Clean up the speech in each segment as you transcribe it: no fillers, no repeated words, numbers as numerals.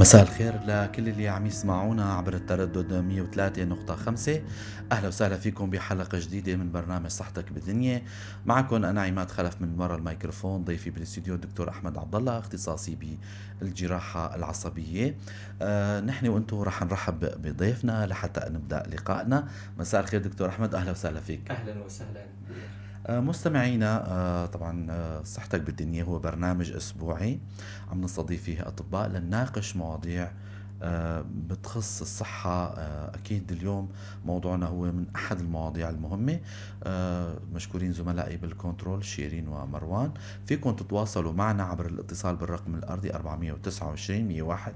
مساء الخير لكل اللي عم يسمعونا عبر التردد 103.5. أهلا وسهلا فيكم بحلقة جديدة من برنامج صحتك بالدنيا. معكم أنا عماد خلف من وراء الميكروفون، ضيفي بالاستديو الدكتور أحمد عبد الله، اختصاصي بالجراحة العصبية. نحن وأنتم رح نرحب بضيفنا لحتى نبدأ لقائنا. مساء الخير دكتور أحمد، أهلا وسهلا فيك. أهلا وسهلا. مستمعينا، طبعا صحتك بالدنيا هو برنامج أسبوعي عم نستضيف فيه أطباء لنناقش مواضيع بتخص الصحة. أكيد اليوم موضوعنا هو من أحد المواضيع المهمة. مشكورين زملائي بالكنترول شيرين ومروان. فيكم تتواصلوا معنا عبر الاتصال بالرقم الأرضي 429 101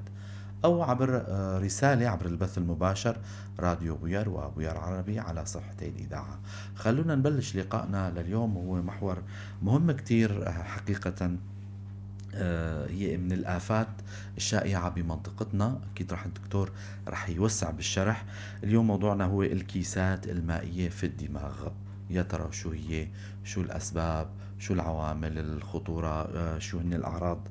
أو عبر رسالة عبر البث المباشر راديو بوير وبوير عربي على صفحتي الإذاعة. خلونا نبلش لقائنا لليوم، هو محور مهم كتير حقيقة، هي من الآفات الشائعة بمنطقتنا. أكيد رح الدكتور رح يوسع بالشرح. اليوم موضوعنا هو الكيسات المائية في الدماغ. يا ترى شو هي، شو الأسباب، شو العوامل الخطورة، شو هن الأعراض،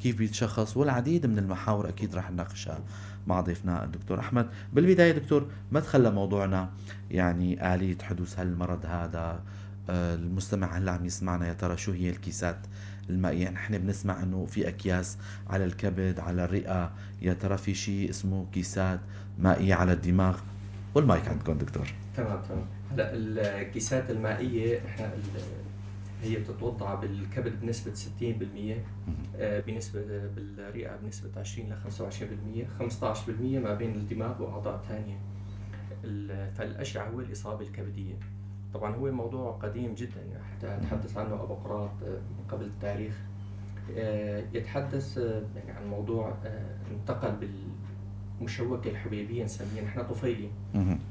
كيف بيتشخص، والعديد من المحاور أكيد رح نناقشها مع ضيفنا الدكتور أحمد. بالبداية دكتور، مدخل لموضوعنا، يعني آلية حدوث هالمرض هذا، المستمع هلا عم يسمعنا، يا ترى شو هي الكيسات المائية؟ نحن بنسمع انه في اكياس على الكبد، على الرئة، يا ترى في شيء اسمه كيسات مائية على الدماغ؟ والمايك عندكم دكتور. تمام. هلا الكيسات المائية نحن هي بتتوضع بالكبد بنسبة 60%، بنسبة بالرئة بنسبة 20 ل 25%، 15% ما بين الدماغ وأعضاء ثانية. فالأشعة هو الإصابة الكبدية. طبعا هو موضوع قديم جدا، حتى تحدث عنه أبو قراط من قبل التاريخ. يتحدث يعني عن موضوع انتقل بالمشوكة الحبيبية، نسميه نحن طفيلي.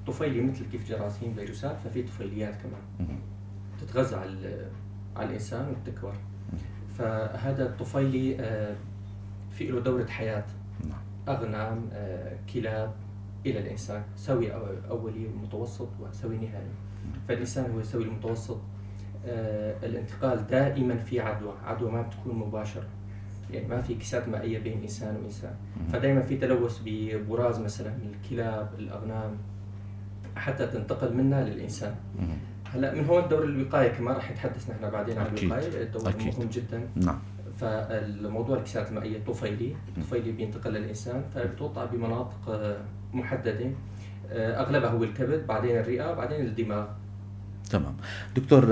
طفيلي مثل كيف جراثيم فيروسات، ففي طفيليات كمان تتغذى على الإنسان وبتكبر. فهذا الطفيلي في له دورة حياة، أغنام، كلاب، إلى الإنسان، سوي أولي ومتوسط وسوي نهائي. فالإنسان هو سوي المتوسط. الانتقال دائما في عدوى ما بتكون مباشرة، يعني ما في كيسات مائية بين إنسان وإنسان، فدائما في تلوث ببراز مثلا الكلاب، الأغنام، حتى تنتقل منها للإنسان. هلا من هون دور الوقاية كمان رح نتحدث نحن بعدين عن الوقاية، الدور مهم جدا. نعم. فالموضوع الكيسات المائية طفيلي بينتقل للإنسان، فبتوقع بمناطق محددة، أغلبها هو الكبد، بعدين الرئة، بعدين الدماغ. تمام دكتور،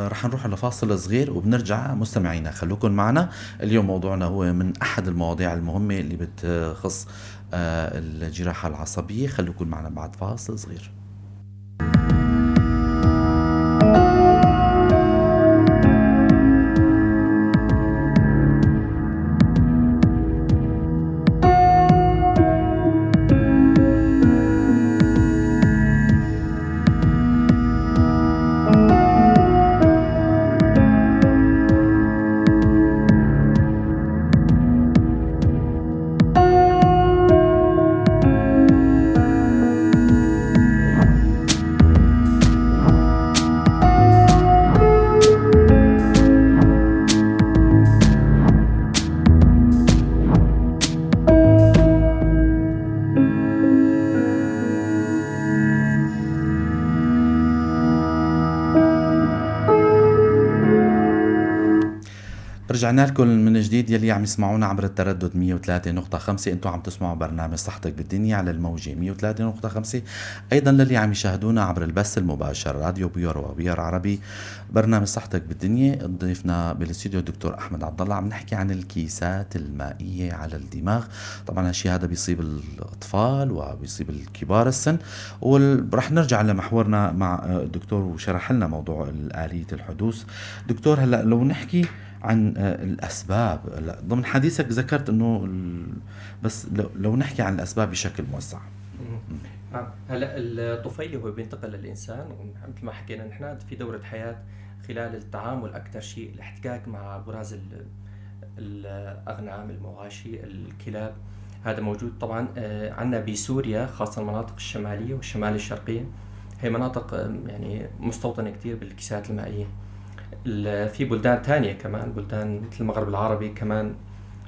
رح نروح لفاصل صغير وبنرجع. مستمعينا خلوكم معنا. اليوم موضوعنا هو من أحد المواضيع المهمة اللي بتخص الجراحة العصبية. خلوكم معنا بعد فاصل صغير. رجعنا لكم من جديد يلي عم يسمعونا عبر التردد 103.5. انتم عم تسمعوا برنامج صحتك بالدنيا على الموجة 103.5. ايضا للي عم يشاهدونا عبر البث المباشر راديو بيور وبيور عربي، برنامج صحتك بالدنيا. ضيفنا بالاستوديو الدكتور احمد عبد الله، عم نحكي عن الكيسات المائية على الدماغ. طبعا هالشيء هذا بيصيب الاطفال وبيصيب الكبار السن، ورح نرجع لمحورنا مع الدكتور وشرح لنا موضوع آلية الحدوث. دكتور، هلا لو نحكي عن الأسباب، ضمن حديثك ذكرت أنه بس لو نحكي عن الأسباب بشكل موسع. هلا الطفيلي هو بينتقل للإنسان، مثل ما حكينا نحن في دورة حياة خلال التعامل، أكثر شيء الاحتكاك مع براز الأغنام، المواشي، الكلاب، هذا موجود طبعا عندنا بسوريا، خاصة المناطق الشمالية والشمال الشرقية، هي مناطق يعني مستوطنة كثير بالكيسات المائية. في بلدان تانية كمان، بلدان مثل المغرب العربي كمان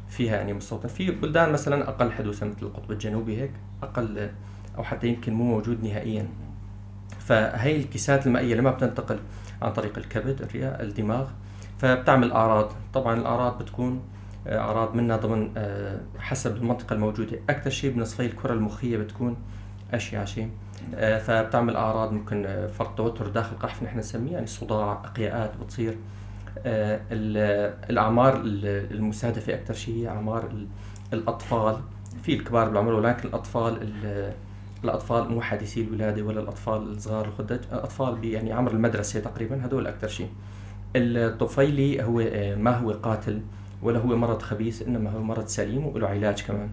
فيها يعني مستوطن. في بلدان مثلا اقل حدوثا مثل القطب الجنوبي هيك اقل، او حتى يمكن مو موجود نهائيا. فهي الكيسات المائية لما بتنتقل عن طريق الكبد، الرئة، الدماغ، فبتعمل اعراض. طبعا الاعراض بتكون اعراض منها ضمن حسب المنطقة الموجودة، اكثر شيء بنصفي الكره المخيه بتكون اشيع شيء. فبتعمل اعراض ممكن فرط توتر داخل القحف نحن نسميه، يعني صداع، اقياءات بتصير. الاعمار المستهدفة اكثر شيء هي اعمار الاطفال، في الكبار بالعمر، ولكن الاطفال مو حديثي الولادة ولا الاطفال الصغار الخدج، الاطفال يعني عمر المدرسة تقريبا، هدول اكثر شيء. الطفيلي هو ما هو قاتل ولا هو مرض خبيث، انما هو مرض سليم وله علاج كمان.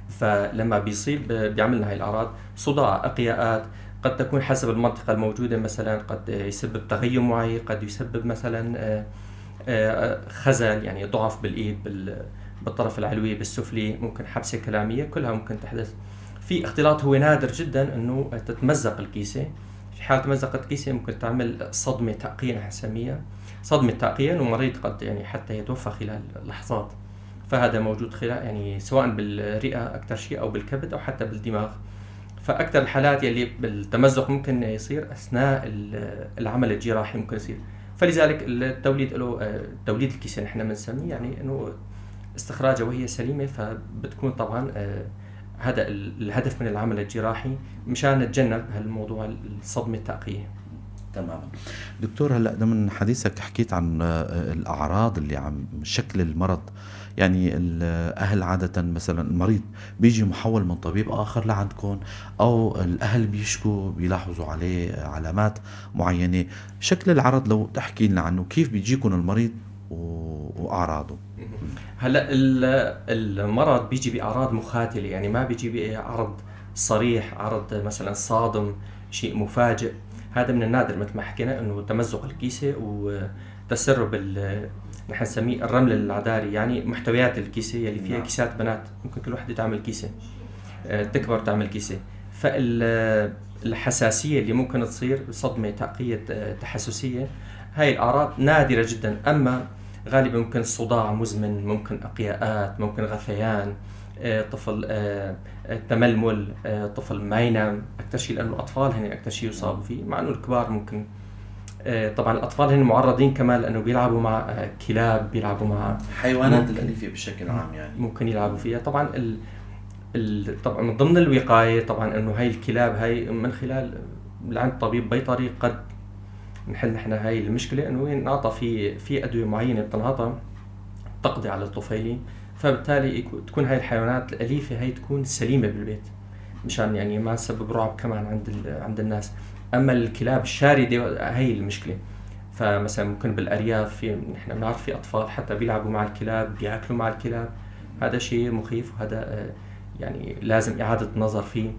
فلما بيصيب بيعمل لنا هاي الاعراض، صداع، اقياءات، قد تكون حسب المنطقة الموجودة، مثلا قد يسبب تغيم وعي، قد يسبب مثلا خزل يعني ضعف بالايد، بالطرف العلوي، بالسفلي، ممكن حبسه كلامية، كلها ممكن تحدث. في اختلاط هو نادر جدا انه تتمزق الكيسة. في حال تمزقت الكيسة ممكن تعمل صدمة تأقية، نحن نسميها صدمة تأقية، ومريض قد يعني حتى يتوفى خلال لحظات. فهذا موجود خلال يعني سواء بالرئه اكثر شيء او بالكبد او حتى بالدماغ. فاكثر الحالات يلي بالتمزق ممكن يصير اثناء العمل الجراحي ممكن يصير. فلذلك التوليد له توليد الكيسة نحن بنسميه، يعني انه استخراجها وهي سليمة، فبتكون طبعا هذا الهدف من العمل الجراحي مشان نتجنب هالموضوع الصدمة التأقية. تماما. دكتور، هلا ضمن حديثك حكيت عن الاعراض اللي عم شكل المرض، يعني الاهل عادة مثلا المريض بيجي محول من طبيب اخر لعندكم، او الاهل بيشكوا بيلاحظوا عليه علامات معينة، شكل العرض لو تحكي لنا عنه، كيف بيجيكم المريض واعراضه؟ هلا المرض بيجي باعراض مخاتله، يعني ما بيجي بعرض صريح، عرض مثلا صادم، شيء مفاجئ. هذا من النادر مثل ما حكينا انه تمزق الكيسة وتسرب نحن نسميه الرمل العداري، يعني محتويات الكيسة يلي فيها كيسات بنات، ممكن كل وحده تعمل كيسه، تكبر تعمل كيسه. فالحساسيه اللي ممكن تصير صدمة تأقية تحسسيه، هاي الاعراض نادرة جدا. اما غالبا ممكن صداع مزمن، ممكن اقياءات، ممكن غثيان، طفل تململ، طفل ما ينام اكثر شيء، لانه الاطفال هن اكثر شيء يصابوا فيه، مع انه الكبار ممكن. طبعا الاطفال هن معرضين كمان لانه بيلعبوا مع كلاب، بيلعبوا مع حيوانات الاليفة بشكل عام، يعني ممكن يلعبوا فيها. طبعا طبعا من ضمن الوقاية طبعا انه هاي الكلاب هاي من خلال عند طبيب بيطري قد نحل نحن هاي المشكلة، انه ينعطى في ادوية معينة بتنعطى تقضي على الطفيلي، فبالتالي تكون هاي الحيوانات الاليفة هاي تكون سليمة بالبيت، مشان يعني ما تسبب رعب كمان عند الناس. اما الكلاب الشارده هي المشكلة. فمثلا ممكن بالارياف في نحن بنعرف في اطفال حتى بيلعبوا مع الكلاب، بياكلوا مع الكلاب، هذا شيء مخيف، وهذا يعني لازم اعاده النظر فيه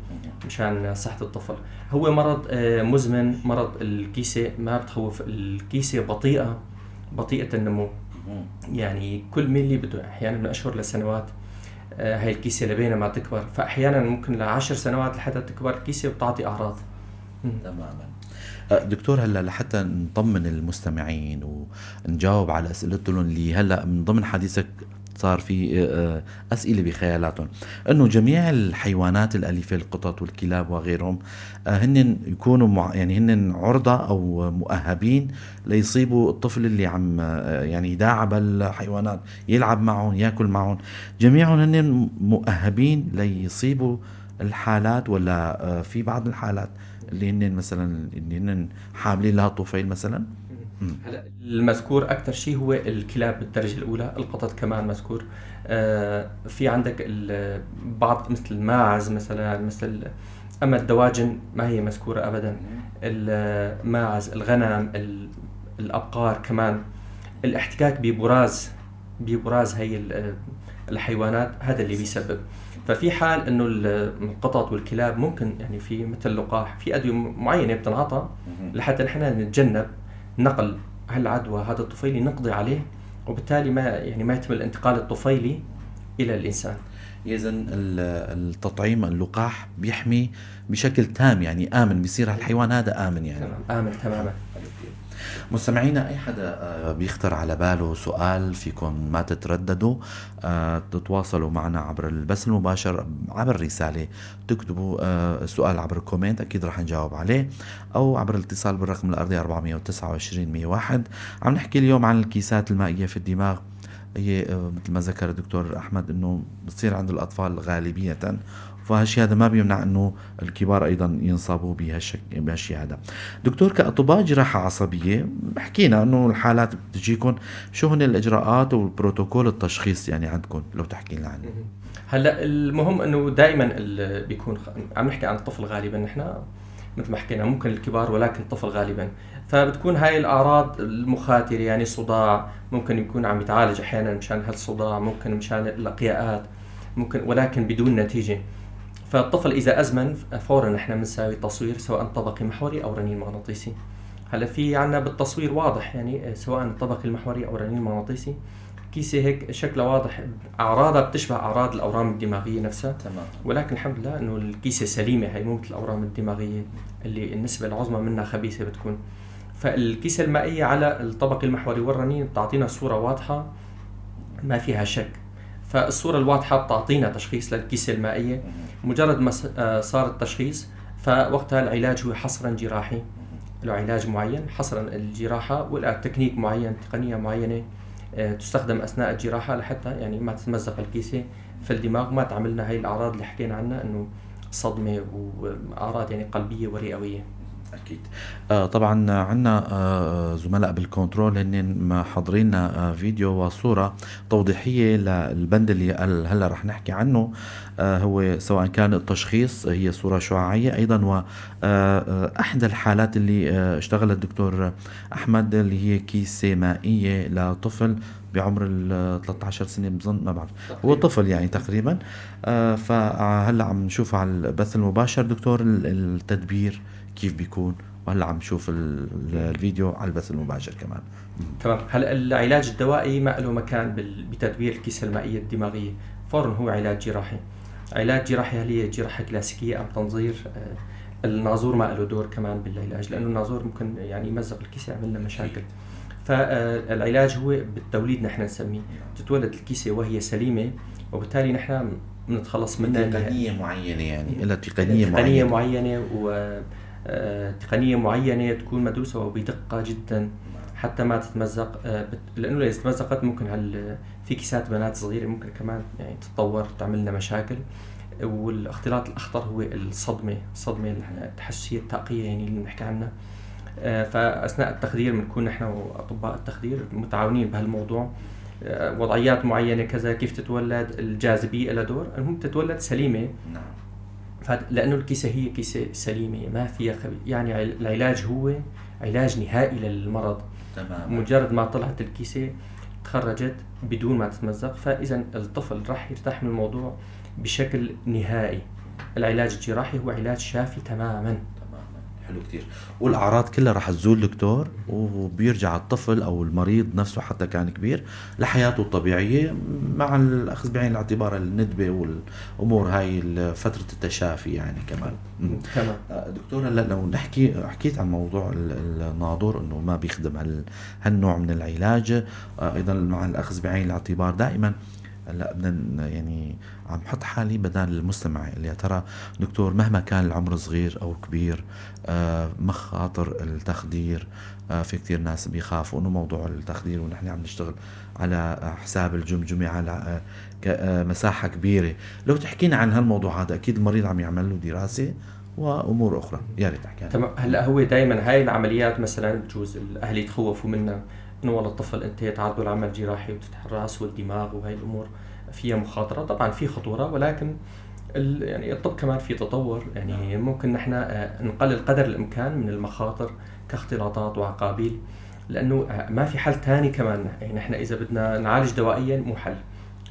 مشان صحة الطفل. هو مرض مزمن، مرض الكيسة ما بتخوف، الكيسة بطيئه النمو، يعني كل ملي بده احيانا من اشهر لسنوات هاي الكيسة لبينها ما تكبر، فاحيانا ممكن ل10 سنوات لحتى تكبر الكيسة وبتعطي اعراض. تماما. دكتور، هلا لحتى نطمن المستمعين ونجاوب على اسئلتهم اللي هلا من ضمن حديثك صار في اسئلة بخيالاتهم، انه جميع الحيوانات الاليفة القطط والكلاب وغيرهم هن يكونوا يعني هن عرضه او مؤهبين ليصيبوا الطفل اللي عم يعني يداعب الحيوانات، يلعب معهم، ياكل معهم، جميعهم هن مؤهبين ليصيبوا الحالات، ولا في بعض الحالات اللي هن مثلا اللي هن حاملين لها طفيل مثلا؟ هلا المذكور اكثر شيء هو الكلاب بالدرجة الاولى، القطط كمان مذكور. في عندك بعض مثل الماعز مثلا، مثل اما الدواجن ما هي مذكورة ابدا، الماعز، الغنم، الابقار كمان. الاحتكاك ببراز هي الحيوانات هذا اللي بيسبب. ففي حال انه القطط والكلاب ممكن يعني في مثل لقاح، في ادوية معينة بتنعطى لحتى نحن نتجنب نقل هالعدوى هذا الطفيلي، نقضي عليه، وبالتالي ما يعني ما يتم الانتقال الطفيلي الى الانسان. اذا التطعيم اللقاح بيحمي بشكل تام، يعني امن، بيصير الحيوان هذا امن يعني. تمام، امن تماما. مستمعينا، اي حدا بيخطر على باله سؤال فيكم ما تترددوا تتواصلوا معنا عبر البث المباشر، عبر رسالة تكتبوا سؤال عبر comment، اكيد رح نجاوب عليه، او عبر الاتصال بالرقم الارضي 429 101. عم نحكي اليوم عن الكيسات المائية في الدماغ، هي مثل ما ذكر الدكتور احمد انه بتصير عند الاطفال غالبية، فهالشيء هذا ما بيمنع انه الكبار ايضا ينصابوا بهالشيء هذا. دكتور، كاطباء جراحه عصبية حكينا انه الحالات بتجيكم، شو هن الاجراءات والبروتوكول التشخيص يعني عندكم لو تحكي لنا عنه؟ هلا المهم انه دائما بيكون عم نحكي عن الطفل غالبا، نحن مثل ما حكينا ممكن الكبار ولكن الطفل غالبا، فبتكون هاي الاعراض المخاطرة، يعني صداع ممكن يكون عم يتعالج احيانا مشان هالصداع، ممكن مشان الاقياءات، ممكن، ولكن بدون نتيجة. فالطفل اذا ازمن فورا نحن بنساوي تصوير سواء طبقي محوري او رنين مغناطيسي. هلا في عندنا بالتصوير واضح، يعني سواء الطبقي المحوري او رنين مغناطيسي، كيسه هيك شكلها واضح، اعراضها بتشبه اعراض الاورام الدماغية نفسها. تمام. ولكن الحمد لله انه الكيسة سليمة، هي مو مثل الاورام الدماغية اللي النسبة العظمى منها خبيثة بتكون. فالكيسه المائية على الطبقي المحوري والرنين بتعطينا صوره واضحة ما فيها شك، فالصورة الواضحة بتعطينا تشخيص للكيسه المائية. مجرد ما صار التشخيص فوقتها العلاج هو حصرا جراحي، له علاج معين حصرا الجراحة، ولا تكنيك معين، تقنية معينة تستخدم اثناء الجراحة لحتى يعني ما تتمزق الكيسة في الدماغ، ما تعملنا هاي الاعراض اللي حكينا عنها انه صدمة واعراض يعني قلبية ورئويه. اكيد. طبعا عندنا زملاء بالكنترول هن حاضرين لنا فيديو وصوره توضيحيه للبند اللي هلا رح نحكي عنه، هو سواء كان التشخيص هي صوره شعاعيه ايضا، و احدى الحالات اللي اشتغل الدكتور احمد اللي هي كيسه مائية لطفل بعمر ال 13 سنة بظن، ما بعرف هو طفل يعني تقريبا. فهلا عم نشوف على البث المباشر دكتور التدبير كيف بيكون، وهلا عم نشوف الفيديو على البث المباشر كمان. تمام. هلا العلاج الدوائي ما له مكان بتدبير الكيسة المائية الدماغية، فورا هو علاج جراحي. علاج جراحي هل هي جراحه كلاسيكية ام تنظير؟ الناظور ما له دور كمان بالعلاج، لانه الناظور ممكن يعني يمزق الكيسة يعمل لنا مشاكل. فالعلاج هو بالتوليد نحن نسميه، تتولد الكيسة وهي سليمة، وبالتالي نحن بنتخلص منها. تقنية معينة يعني، لها تقنية معينة وتقنية معينة تكون مدروسة وبدقه جدا حتى ما تتمزق، لانه اذا تمزقت ممكن في كيسات بنات صغيرة ممكن كمان يعني تتطور تعمل لنا مشاكل. والاختلاط الاخطر هو الصدمة، الصدمة التحسسيه الطاقية يعني اللي بنحكي عنها. فاثناء التخدير بنكون نحن واطباء التخدير متعاونين بهالموضوع، وضعيات معينة كذا، كيف تتولد، الجاذبية لها دور، المهم تتولد سليمة. نعم. لانه الكيسة هي كيسه سليمة ما فيها يعني العلاج هو علاج نهائي للمرض. تمام. مجرد ما طلعت الكيسة تخرجت بدون ما تتمزق، فاذا الطفل راح يرتاح من الموضوع بشكل نهائي. العلاج الجراحي هو علاج شافي تماما. حلو كتير. والأعراض كلها رح تزول دكتور، وبيرجع الطفل أو المريض نفسه حتى كان كبير لحياته الطبيعية، مع الأخذ بعين الاعتبار الندبة والأمور هاي فترة التشافي يعني كمان. تمام. دكتور، هلا لو نحكي، حكيت عن موضوع الناظور إنه ما بيخدم هالنوع من العلاج، أيضا مع الأخذ بعين الاعتبار دائما. هلا بدنا يعني عم حط حالي بدال المستمع اللي يا ترى دكتور مهما كان العمر صغير او كبير، مخاطر التخدير، في كثير ناس بيخافوا انه موضوع التخدير ونحن عم نشتغل على حساب الجمجمة على مساحة كبيرة. لو تحكينا عن هالموضوع هذا، اكيد المريض عم يعمل له دراسة وامور اخرى، يا ريت تحكي. تمام. هلا هو دائما هاي العمليات مثلا بجوز الاهل يتخوفوا منها، انه والله الطفل انت تعرضه لعمل جراحي وتفتح الراس والدماغ وهي الامور فيها مخاطره، طبعا في خطورة، ولكن يعني الطب كمان في تطور، يعني ممكن نحن نقلل قدر الامكان من المخاطر كاختلاطات وعقابيل، لانه ما في حل ثاني كمان. يعني نحن اذا بدنا نعالج دوائيا مو حل،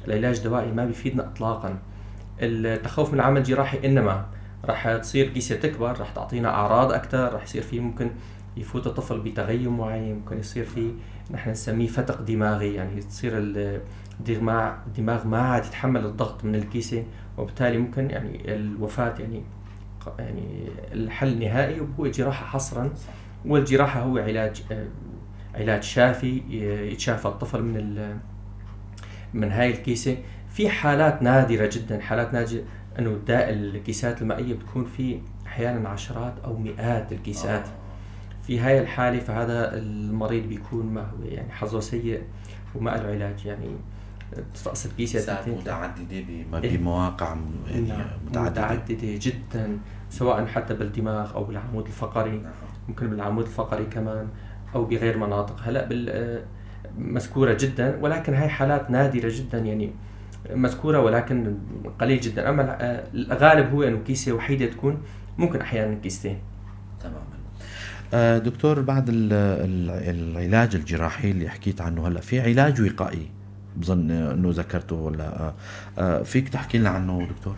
العلاج الدوائي ما بيفيدنا اطلاقا. التخوف من العمل الجراحي انما راح تصير كيسه تكبر، راح تعطينا اعراض اكثر، راح يصير في ممكن يفوت الطفل بتغير معين، ممكن يصير في نحن نسميه فتق دماغي، يعني تصير الدماغ ما عاد يتحمل الضغط من الكيسة، وبالتالي ممكن يعني الوفاة. يعني الحل النهائي هو جراحه حصرا، والجراحة هو علاج شافي يتشافى الطفل من هاي الكيسة. في حالات نادرة جدا، حالات نادرة انه داء الكيسات المائية بتكون في احيانا عشرات او مئات الكيسات. في هاي الحالة فهذا المريض بيكون ما هو يعني حظه سيء وما له علاج، يعني بتستأصل كيسة متعددة بمواقع يعني متعددة جدا، سواء حتى بالدماغ او بالعمود الفقري. ممكن بالعمود الفقري كمان او بغير مناطق هلا مذكورة جدا، ولكن هاي حالات نادرة جدا، يعني مذكورة ولكن قليل جدا. اما الغالب هو انه كيسة وحيدة تكون، ممكن احيانا كيستين. تماما. دكتور، بعد العلاج الجراحي اللي حكيت عنه هلا، في علاج وقائي بظن انه ذكرته، ولا فيك تحكي لنا عنه دكتور؟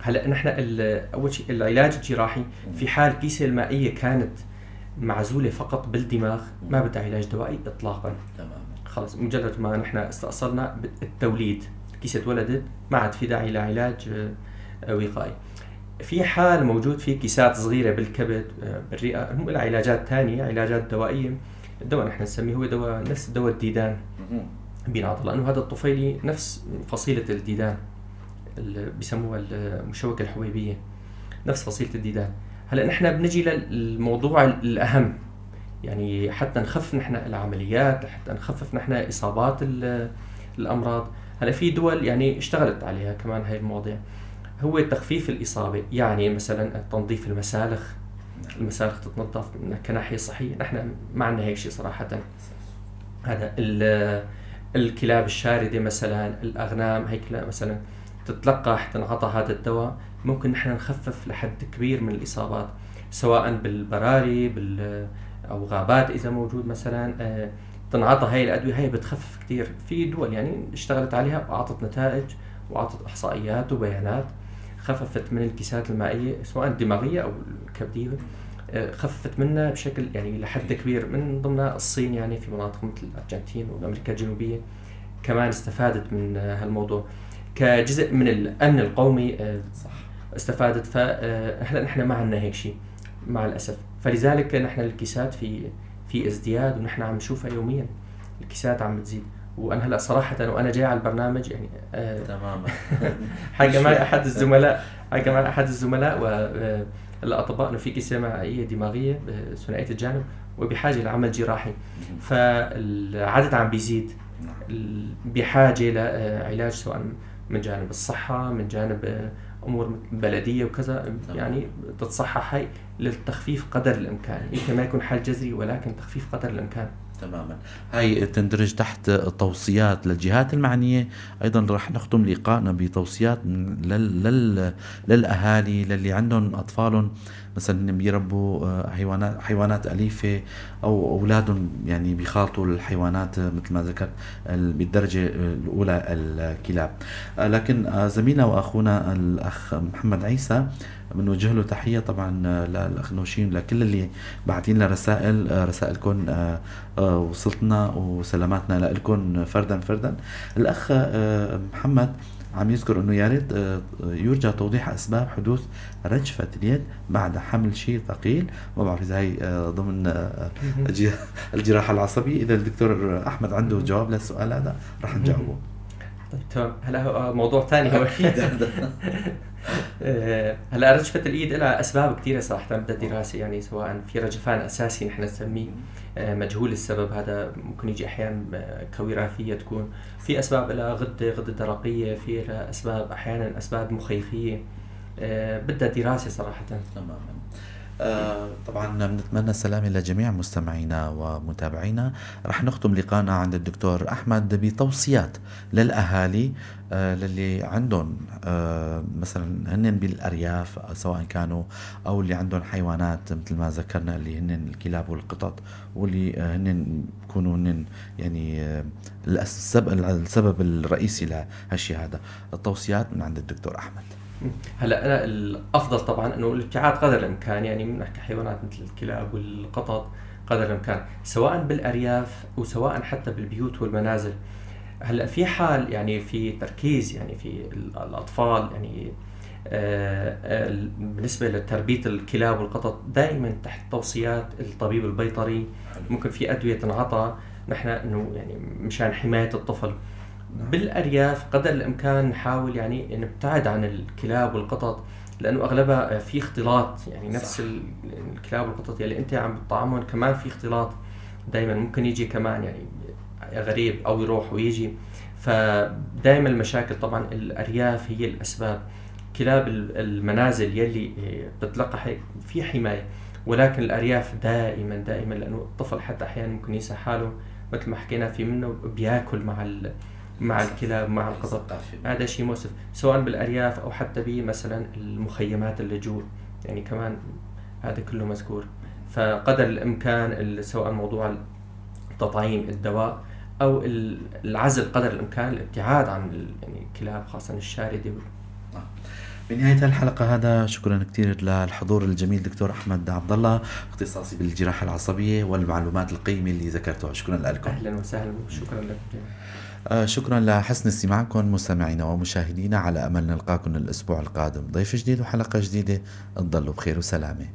هلا نحن اول شيء العلاج الجراحي في حال الكيسة المائية كانت معزولة فقط بالدماغ ما بدها علاج دوائي اطلاقا. تماما. خلص مجرد ما نحن استأصلنا التوليد، الكيسة تولدت، ما عاد في داعي لعلاج وقائي. في حال موجود في كيسات صغيرة بالكبد بالرئة، هم لها علاجات ثانية، علاجات دوائية. الدواء نحن نسميه هو دواء نفس دواء الديدان بينعطى، لأنه هذا الطفيلي نفس فصيلة الديدان اللي بيسموها المشوكة الحبيبية، نفس فصيلة الديدان. هلا نحن بنجي للموضوع الأهم، يعني حتى نخفف نحن العمليات، حتى نخفف نحن إصابات الأمراض. هلا في دول يعني اشتغلت عليها كمان هاي المواضيع، هو تخفيف الإصابة، يعني مثلا تنظيف المسالخ، المسالخ تتنظف كناحية صحية، نحن ما عندنا هيك شيء صراحة. هذا الكلاب الشاردة مثلا، الأغنام هيك مثلا تتلقح تنعطى هذا الدواء، ممكن نحن نخفف لحد كبير من الإصابات، سواء بالبراري أو غابات إذا موجود مثلا تنعطى هاي الأدوية، هاي بتخفف كثير. في دول يعني اشتغلت عليها وأعطت نتائج وأعطت إحصائيات وبيانات، خففت من الكيسات المائية سواء الدماغية أو الكبدية، خففت منها بشكل يعني لحد كبير. من ضمنها الصين، يعني في مناطق مثل الأرجنتين وأمريكا الجنوبية كمان استفادت من هالموضوع كجزء من الأمن القومي. صح. استفادت. فهلا نحن ما عندنا هيك شيء مع الأسف، فلذلك نحن الكيسات في ازدياد، ونحن عم نشوفها يوميا الكيسات عم بتزيد. وانا هلا صراحة وانا جاي على البرنامج يعني تماما حكى معي احد الزملاء، حكى معي احد الزملاء والاطباء انه في كيسه مائية دماغية ثنائية الجانب وبحاجة لعمل جراحي، فالعدد عم بيزيد، بحاجة لعلاج سواء من جانب الصحة، من جانب امور بلديه وكذا، يعني تتصحح هي للتخفيف قدر الامكان، يمكن ما يكون حل جذري ولكن تخفيف قدر الامكان. تماما. هاي تندرج تحت توصيات للجهات المعنية. أيضا رح نختم لقائنا بتوصيات للأهالي للي عندهم أطفالهم مثلا بيربوا حيوانات أليفة أو أولادهم يعني بيخالطوا الحيوانات مثل ما ذكرت بالدرجة الأولى الكلاب. لكن زميلنا وأخونا الأخ محمد عيسى بنوجه له تحية طبعا للأخ نوشين، لكل اللي بعتين لنا رسائل، رسائلكم وصلتنا وسلاماتنا لكم فردا فردا. الأخ محمد عم يذكر أنه يا ريت يرجى توضيح أسباب حدوث رجفة اليد بعد حمل شيء ثقيل. ما بعرف إذا هي ضمن الجراحة العصبية. إذا الدكتور أحمد عنده جواب للسؤال هذا رح نجاوبه. طيب تمام. هلا موضوع ثاني هو أكيد. هلا رجفة الإيد لها أسباب كثيرة صراحة بدها دراسة، يعني سواء في رجفان أساسي نحن نسميه مجهول السبب، هذا ممكن يجي أحيانا كوراثية، تكون في أسباب لها غدة درقية، في لها أسباب أحيانا أسباب مخيخية، بدها دراسة صراحة. تماما. طبعا بنتمنى السلامة لجميع مستمعينا ومتابعينا. رح نختم لقاءنا عند الدكتور أحمد بتوصيات للأهالي للي عندهم مثلا هن بالأرياف سواء كانوا أو اللي عندهم حيوانات مثل ما ذكرنا اللي هن الكلاب والقطط، واللي هن بيكونوا هن يعني السبب الرئيسي لهالشيء هذا. التوصيات من عند الدكتور أحمد. هلا انا الافضل طبعا انه الابتعاد قدر الامكان، يعني بنحكي حيوانات مثل الكلاب والقطط قدر الامكان، سواء بالارياف وسواء حتى بالبيوت والمنازل. هلا في حال يعني في تركيز يعني في الاطفال يعني بالنسبة لتربية الكلاب والقطط دائما تحت توصيات الطبيب البيطري. ممكن في أدوية تنعطى نحن إنه يعني مشان حماية الطفل. بالأرياف قدر الإمكان نحاول يعني نبتعد عن الكلاب والقطط، لأنه أغلبها في اختلاط، يعني نفس الكلاب والقطط يلي أنت عم بتطعمهم كمان في اختلاط دايما، ممكن يجي كمان يعني غريب أو يروح ويجي، فدايما المشاكل طبعا الأرياف هي الأسباب. كلاب المنازل يلي بتتلقح هيك في حماية، ولكن الأرياف دائما دائما، لأنه الطفل حتى أحيانا ممكن ينسى حاله مثل ما حكينا، في منه بياكل مع الكلاب مع القطط، هذا شيء مؤسف سواء بالأرياف أو حتى بمثلا المخيمات اللجوء، يعني كمان هذا كله مذكور. فقدر الإمكان سواء موضوع التطعيم، الدواء، أو العزل قدر الإمكان، الابتعاد عن يعني الكلاب خاصة الشاردة. بنهاية الحلقة هذا شكرا كثير للحضور الجميل دكتور أحمد عبد الله، اختصاصي بالجراحة العصبية والمعلومات القيمة اللي ذكرتها، شكرا لكم. أهلا وسهلا، شكرا لكم. شكرا لحسن استماعكم مستمعينا ومشاهدينا، على أمل نلقاكم الأسبوع القادم ضيف جديد وحلقة جديدة. تضلوا بخير وسلامة.